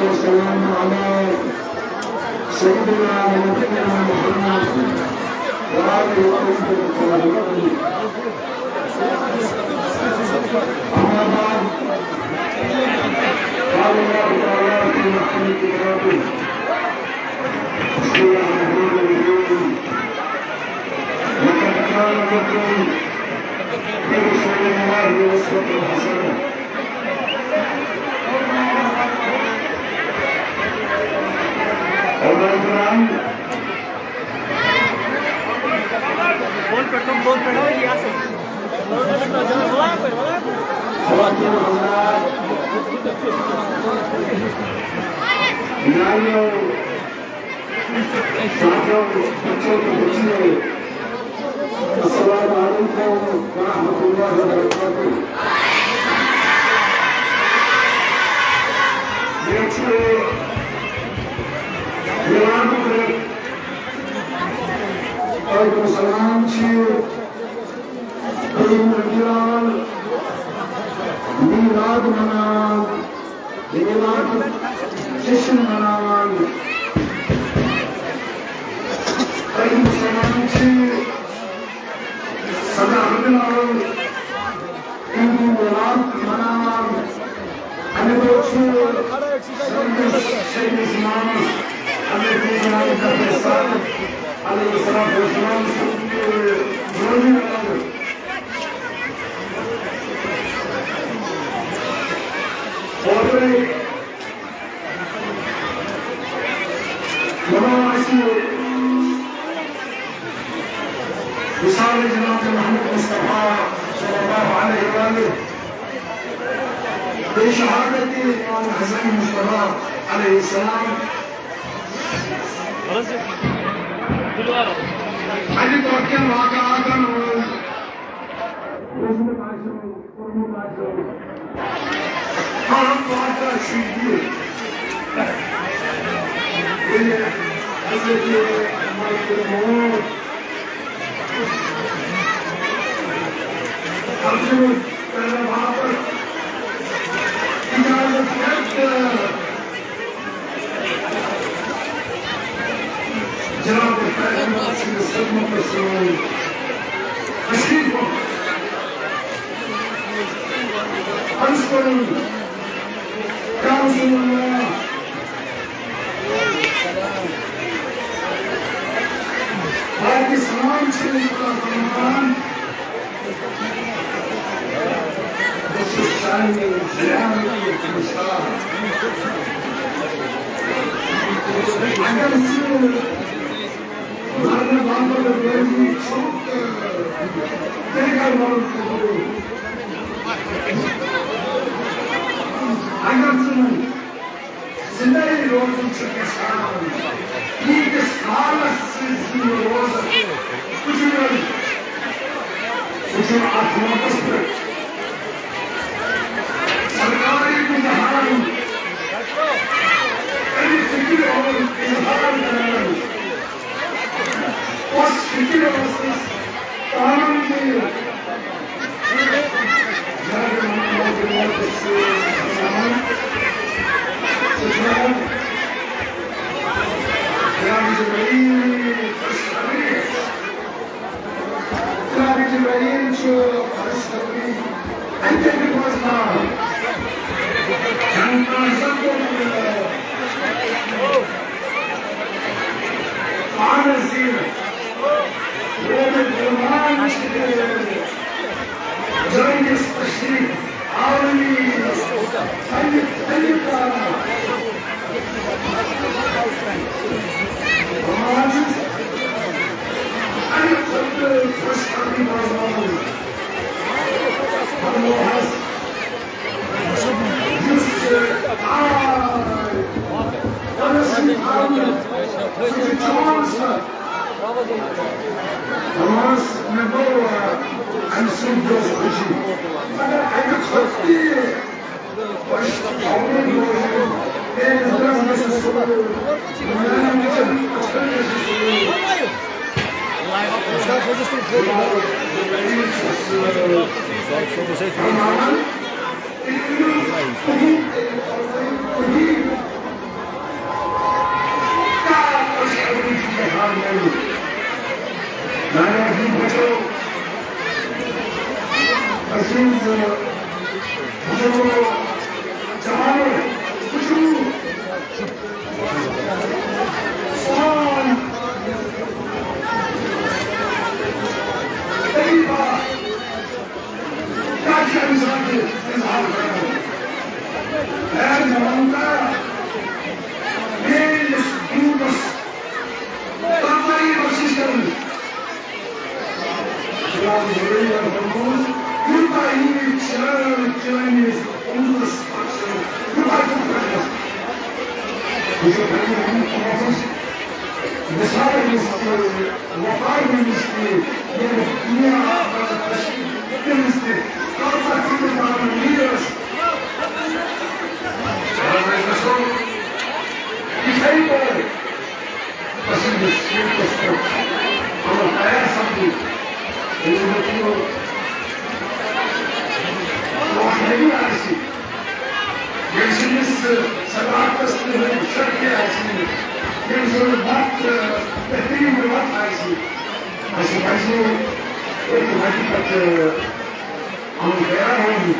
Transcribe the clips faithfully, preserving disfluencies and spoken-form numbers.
والسلام على سيدنا ونبينا محمد وآله وصحبه أجمعين. أما بعد، قال الله تعالى في محكم كتابه: بسم الله الرحمن الرحيم. لقد كان لكم في رسول الله أسوة حسنة. خواتین و حضرات، نانیو، ساتھیو، بچو تو بچیو، السلام علیکم ورحمۃ اللہ وبرکاتہ۔ یہ چھُ میلادُک رٮ۪تھ۔ وعلیکم السلام۔ چھِ یِم ربیع الاول میلاد مناوان، میلاد جشن مناوان۔ وعلیکم السلام۔ چھِ سداہ ربیع الاول ہندو میلاد مناوان۔ اَمہِ دۄہ چھُ سٲنِس شہیدِ امامس حضرت جناب جعفر صادق علیہ الصلوۃ والسلام سُنٛد زیوٗٹھ مِلاد۔ اوترے وَنو أسۍ وصال جناب محمد مصطفیٰ صلی اللہ علیہ وآلہ، بے شہادت امام حسن مجتبیٰ علیہ السلام۔ اَتہِ پتہٕ کٮ۪ن واقعاتن منٛز بوٗزمُت آسٮ۪و، کوٚرمُت آسٮ۪و۔ اہم واقعہ چھُ یہِ، ییٚلہِ حضرت ملک الموت عبدالمطلب واپس اجازت ہیٚتھ جناب کائنات سٕنٛدِس خدمتس منٛز تشریف اوٚن۔ عرض کوٚرُن، یا رسول اللہ، باقی سلام چھِ نہٕ یوٗتاہ فرمان۔ بہٕ چھُس چانہِ زیارتُک مشتاق۔ اگر ژٕ مرنہٕ باپتھ رٲضی چھُکھ، تہٕ تیٚلہِ کر مرُن قبوٗل۔ اگر ژٕ زِندَے روزُن چھُ یَژھان، ییٖتِس کالَس ژٕ زِندٕ روزَکھ، بہٕ چھُس، بہٕ چھُس اَتھ موقعَس پٮ۪ٹھ سرکارِ کُنہِ حالَن اَمہِ فِکرِ ہُنٛد اِظہار کران۔ کۄس فِکِر ٲسٕس پانہٕ تہِ؟ زیادٕ محمد موجود سۭتۍ سلام۔ سُہ چھُ جناب جبرائیل خوشخبری۔ جناب جبرائیل چھُ خوشخبری۔ اَتہِ تہِ بوزناو۔ جناب اعظم کوٚر پانَس زیٖنِتھ۔ روزِ فرمان چھِ جٲیِز تشریف آوری۔ پننہِ، پننہِ کارا۔ فرمان چھِ اَمہِ خٲطرٕ خوش قدمی بوزناوُن۔ فرموہس، یُس، آ، پننِس آمُت، سُہ چھُ چون سر۔ دوٚپمَس، مےٚ گوٚو، آ، اَمہِ سۭتۍ دِلَس خوشی۔ مگر اَمہِ کھۄتہٕ تہِ خۄش تھاونہٕ موٗجوٗب میٛٲنِس دِلَس گژھِ سکوٗن، میٛانٮ۪ن أچھَن، أچھَن گژھِ سکوٗن۔ فرماوان، تُہۍ کٔرِو، تُہۍ، تُہۍ، تُہۍ، عزیز بزرگو، جوانو، بچو، سون طریقہ کیا چھُ اَمہِ ساتہٕ اظہار کران؟ اے جوانتا، میٲنِس یوٗتھس طاقتور بخشش کرن۔ جناب زبیر فرموز، یوٗتاہ یہِ چٲنۍ، چٲنِس عمرس بخشن، یوٗتاہ چھُ خۄش گژھان۔ بہٕ چھُس پننہِ اَمہِ طرفس مثال یُس تہِ وفا یُس تہِ ییٚلہِ دُنیا آباد تٔمِس تہِ طاقت چھُ دِوان لیٖڈرس۔ یِتھَے پٲٹھۍ أسۍ ییٚمِس سیٖٹَس پٮ۪ٹھ پَنُن تیار سَپدو، ییٚمِس نہٕ تِمو برونٛٹھ نبی آسہِ، ییٚمہِ سٕنٛدِس صداقتَس منٛز شک تہِ آسہِ، ییٚمہِ سٕنٛز وَتھ بہتریٖن وَتھ آسہِ، اَسہِ پَزِ أتھۍ وَتہِ پٮ۪ٹھ عمل تیار ہوگی۔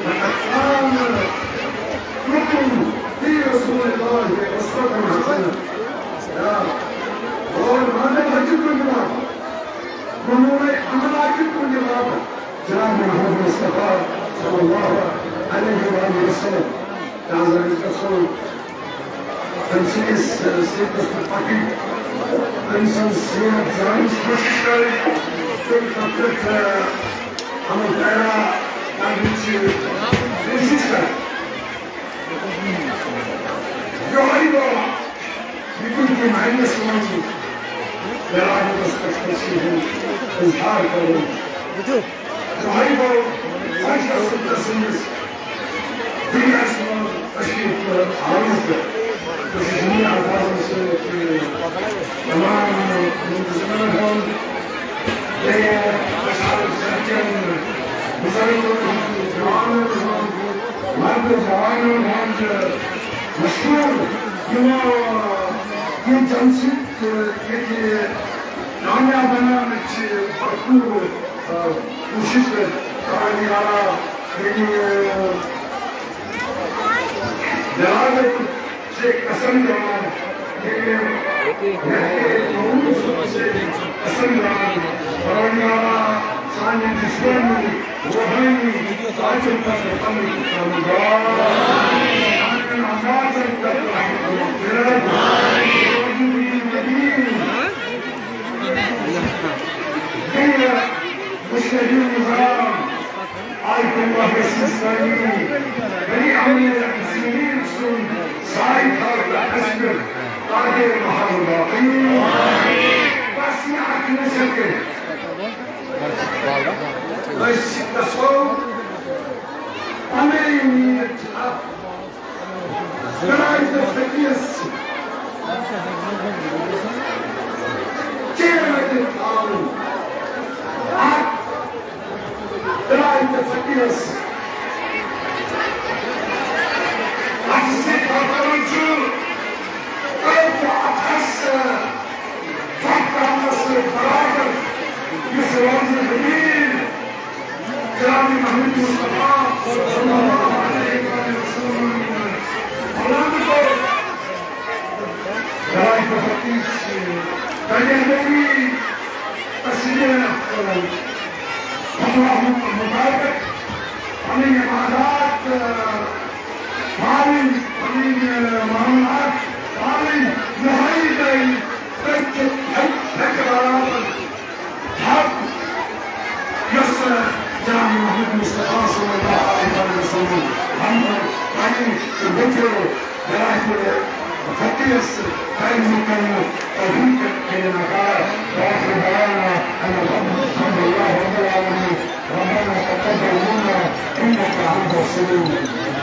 لقد كان لكم في رسول الله أسوة حسنة۔ اور مانے بھجی کو جواب، انہوں نے عمل آ کے کو جواب، جناب محمد مصطفیٰ صلی اللہ علیہ وآلہ وسلم۔ تعالى الرسول تمثيل السيد مصطفى، تمثيل السيد زانش كوشش كاري، تم خطرت عمل تيرا تابعتي كوشش كاري. يوحيدا يكون في معين سماجي، يرى بس تكتشفه إظهار كاري. Haybo, aşağısında sınız. Dünyasının aşırı ağırlıklı. Düşünmeyi alfazın sürekli. Tamam, yıldızına dön. Ve aşağı serken, uzarın, zamanın, madde zamanın, madde. Meşhur, yıla, yıl temsil, yeki, namya bana, parkur, کوٗشِش کٔرِتھ کران یہِ کران، ییٚلہِ، ییٚلہِ بہٕ یہِ قسم دِوان، ییٚلہِ مےٚ یہِ قوم سُنٛد قسم دِوان، کران یہِ کران، سانہِ جسمٲنی، روحٲنی، ذٲتی خٲطرٕ پنٕنۍ قربان۔ سانٮ۪ن عزیزن پٮ۪ٹھ رحمت اللہ۔ بیٚیہِ مشتری نظام، آیت اللہ سیستانی، بنی عمل سنین سن، سائی تھا تکسر، تاکہ محل باقی۔ بس یہ اکھ نصیحت۔ بس تصور، پنٕنۍ نیت اکھ۔ درٛاے تہٕ فقیرس کیرٕ رٔٹِتھ آو اکھ۔ درٛاے تہٕ فقیرس اَتھٕ سۭتۍ پکان چھُ، تہٕ اَتھس تھپھ کرنس سۭتۍ برابر یُس روزٕ زٔمیٖن جناب محمد مصطفیٰ صلی اللہ علیہ وسلم غلام کو غلام کو فتیش تجربی تصویر کرن۔ اللہ مبارک، پنٕنۍ عبادات پالٕنۍ، پنٕنۍ معاملات پالٕنۍ، نہٲیی دٲری، تٔتھۍ چھِ تھپھ، تھپھ برابر۔ حق یۄس جناب محمد مصطفیٰ صلی اللہ علیہ وسلم ہم پنٕنۍ تہٕ بیٚیہِ برایہِ فقیرس تعلیم کرنہٕ توفیق کٔرِن عطا۔ وآخر دعوانا أن الحمد لله رب العالمين۔ ربنا تقبل منا إنك أنت السميع العليم۔